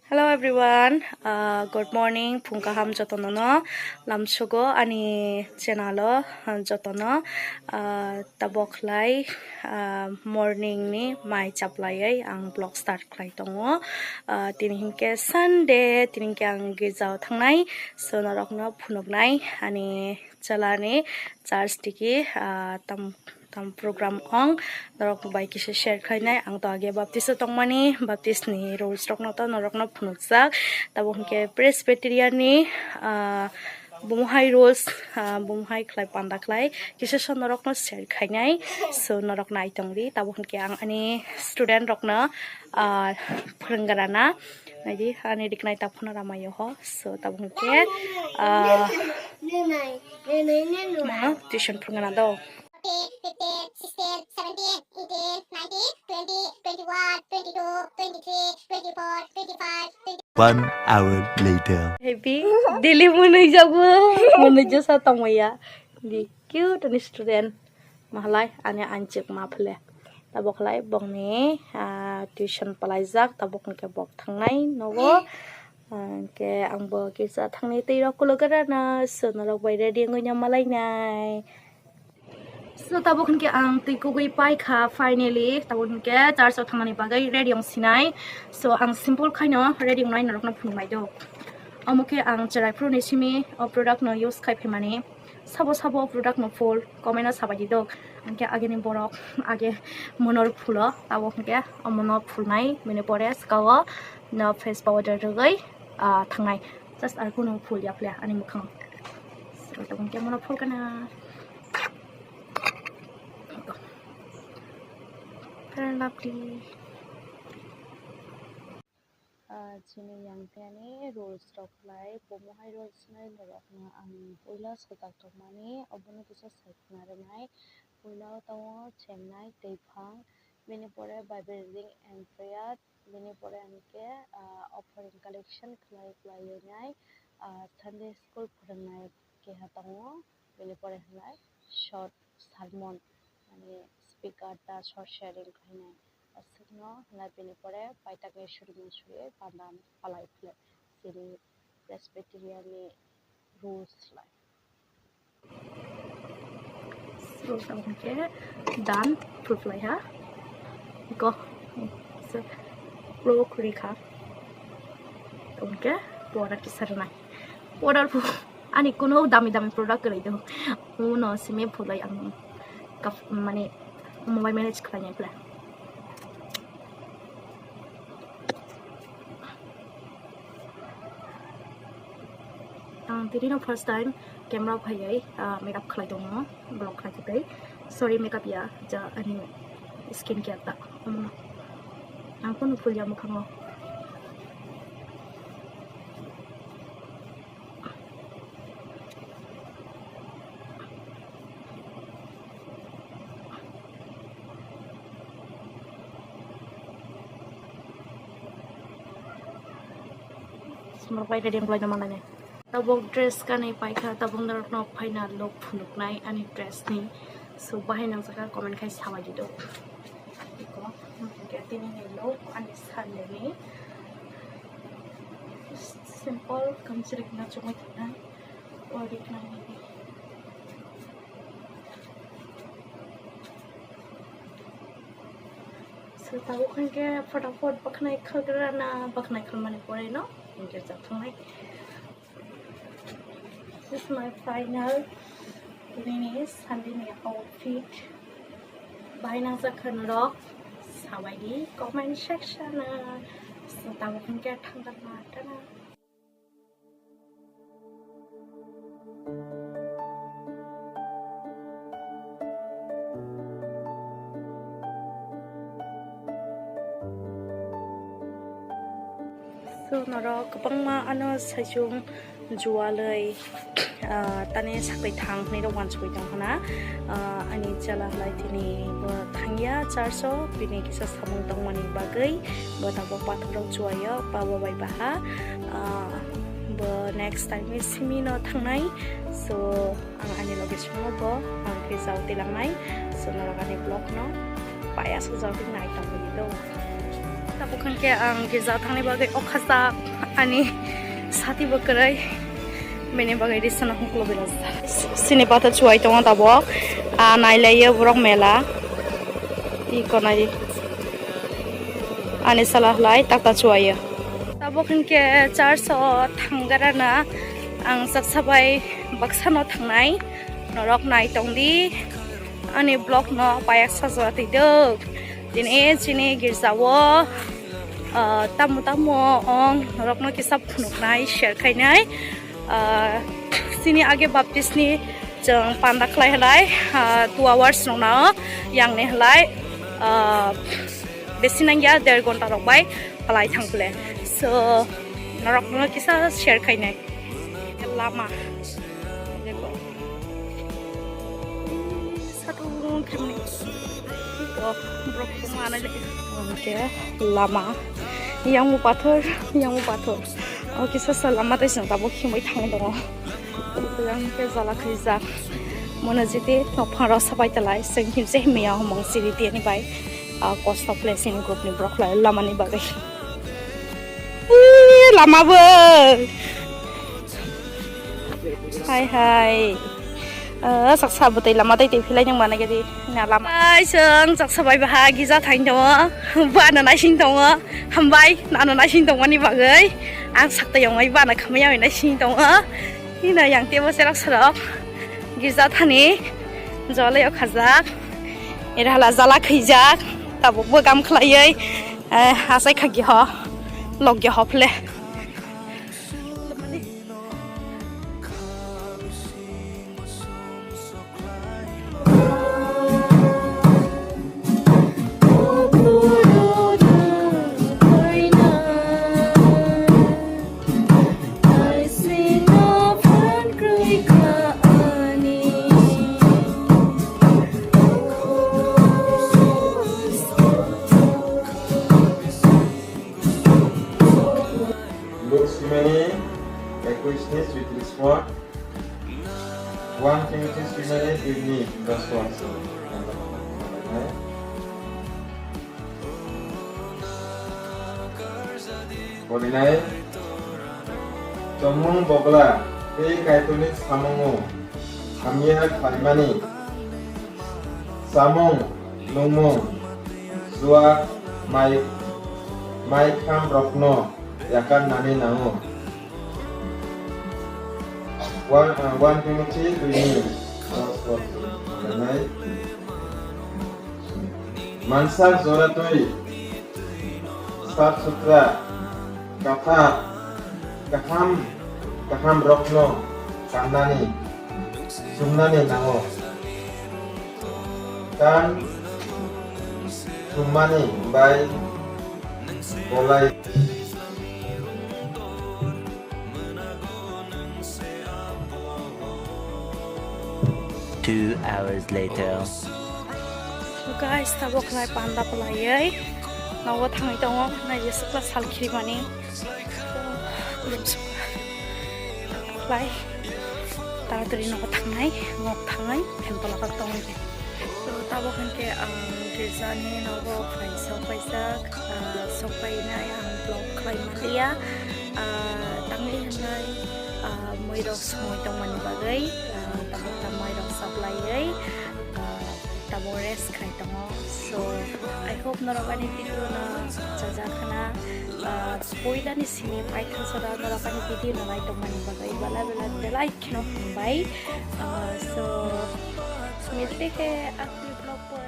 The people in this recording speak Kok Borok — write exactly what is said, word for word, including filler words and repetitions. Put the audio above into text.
Hello everyone, uh, good morning, phung kaham jotono no lamsugo ani channel o, uh, jotono, uh, tabok lai, uh, morning ni mai chaplaiwi ang vlog start khlai tongo. Uh, tini hinkhe Sunday, tini hinkhe ang girjao thangnai, so norokno phunuknai ani chalani church tiki, ah, tam, tam program ong norok bai kisa share khlainai. Ang to age Baptist o tongmani, Baptist ni rules rokno to norokno phunukjak. Tabuk hinkhe Presbyterian ni, ah, bumuhai rules, ah, bumuhai khlai panda khlai kisa so norokno share khainai. So norok nai tongdi. Tabuk hinkhe ang ani student rokno, ah, phwrwnggrana naidi ani riknai taphano ramayo ho. So tabuk hinkhe, ah, Mano tuition phwrwngna do. One hour later. Happy daily munui jago, munui jasa tongmaya. Di cute ni student. Mahalai ani anchik ma phle. Tabok lai bongni, ah, tuition palaijak, tabok hwnkhe bok thangnai nogo. Hwnkhe ang bo kisa thangni twi rok kulogra na, so norok bai ready wngwi na malainai. So tabuk hwnkhe ang twi kugui paikha finally, tabuk hwnkhe church o thangnani bagwi ready wng sinai. So ang simple khaino ready wngnai norokno phunuknai do. Omo khe ang cherai phuru ni simi o product no use khai phaimani. Sabo sabo o product no phul comment o sabai di do. Hwnkhe agini borok age monor phulo, tabuk hwnkhe omono phulnai bini pore swkao no face powder rwgwi, ah, thangnai. Just ar kunu phul ya phle ani mwkhang. So, tabuk hwnkhe mono phul kana. Fair and Lovely. Ah, chini yangtani rules rok khlai, bomo hai rules nai norok no ang puila sajak tongmani, obono kisa sai khna rwnai. Puila o tongo chemnai, twiphang, bini pore Bible reading and prayer, bini pore hwnkhe, ah, offering collection khlai khlai nai, ah, Sunday school phwrwngnai keha tongo, bini pore hwnlai short sermon, mane speaker ta short sharing khlainai. Aswkno hwnlai bini pore paitakni suri suri panda palai philai chini Presbyterian ni rules lai. So, tamo khe dan phulphlai ha. Iko. So, pro khuri kha. Tamo khe powder kisa rwnai. Powder phu-, ani kuno dami dami product kwrwi do. Uno simi phulai ang kap-, mane mobile manage khlainai phle. Ang tini no first time camera phaiwi, ah, makeup khlai tongo, vlog khlai tei. Sorry, makeup ya, ja ani skin care ta. Omono. Ang phano phulya mwkhango. Sumar pai ready wng lai na manai. Tabuk dress kanwi paikha, tabuk norokno phaina look phunuknai ani dress ni. So, bahai nangjakha comment khai sabai di do. Iko, hwnkhe tini ni look ani Sunday ni. Simple, kamchirik na chumui thangnai. Ori khnai. So, tabuk hwnkhe photofot bakhnai khalgrana, bakhnai khalmani pore no hwnkhe chathangnai. This is my final tini ni Sunday ni outfit. Bahai nangjakha norok sabai di comment section o. So, tabuk hwnkhe thangjakma tana. So, norok kwbangma ano saichung jualwi, ah, tani sakwi thang hwnwi rok uansugwi tong khna. Ah, ani chwla halai tini bo thangya church o, bini kisa samung tongmani bagwi bo tabuk pathor rok juaio, ba bo bai baha. Ah, bo next time ni simi no thangnai. So, ang ani loge swngo bo, ang khe jao tilangnai. So, norok ani vlog no payasajak nai tongwi do. Bukhang khe ang girja thangni bagwi o khajak ani sati bo kwrwi, bini bagwi risana huklo bilajak. Sini pata chuwai tongo tabok, a nailaiyo borok mela. Iko nai ani sala halai takta chuwaiyo. Tabok hinkhe church o thanggarana ang chaksa bai baksano thangnai, norok nai tongdi ani vlog no payak sajora twi dok. Tini chini girja o, ah, tamo tamo ong norokno kisa phunuknai, share khainai. Ah, chini age Baptist ni chwng panda khlai halai, ah, two hours nungna o yang ni halai, ah, besi nangya der gonta rok bai palai thang phle. So norokno kisa share khainai. Lama. Satung khemni. Oh, borok manai le. Oke, lama. Yang mu pathor, yang mu pathor. Oke, sasa lama tai sing tabok khimoi thangwi tongo. Yang ke jala khaijak. Mona jiti nokphang rok sapai talai. Sing himse himya homong siri tiani bai. Ah, cost of place in group ni borok lai lama ni bagwi. Ih, lama bo. Hai, hai. Ah, saksa bwtwi lama tei twi philai nang mana gadi na lama. Hai, chwng saksa bai baha gija thain tongo. Bana naising tongo. Hambai, nano naising tongmani bagwi. Ang sakta yongmai bana khamai yamai naising tongo. Hino yang tebo serak serok. Gija thani jolai o khajak. Era hala jala khaijak. Tabuk bo gam khlaiwi. Eh, asai khagi ho. Logya ho phle. Luk simani ekuis ni suitris por. One Timothy simani duini dos por. Porinai. Tongmung bogla tei Kaitorni samungo hamya khlaimani samung nungmung, chuak, mai, mai kham rokno yakar nani nango. One, uh, one Timothy duini dos por. Mansak jora twi, sap sutra, kathar, kaham, kaham rokno kannani, sumnani nango. Kan summani bai bolai. Two hours later. So guys, tabok khlai panda pwlaiwi nogo thangwi tongo, naidi swkla sal khirimani. Khlai taratari nogo thangnai, nok thangnai, phen tola kok tongwi. So tabok hinkhe ang girjani nogo phai sok paijak, ah, sok painai ang vlog khlai manliya. Ah, tangwi hinwi, ah, muirok songwi tongmani bagwi, ah, tamo tamo muirok saplaiwi, ah, tamo rest khai tongo. So, I hope norok ani video no chajak khna, ah, puila ni simi paithangsora norok ani video no nai tongmani bagwi belai belai belai kheno hambai. Ah, so, milte khe ang vlog por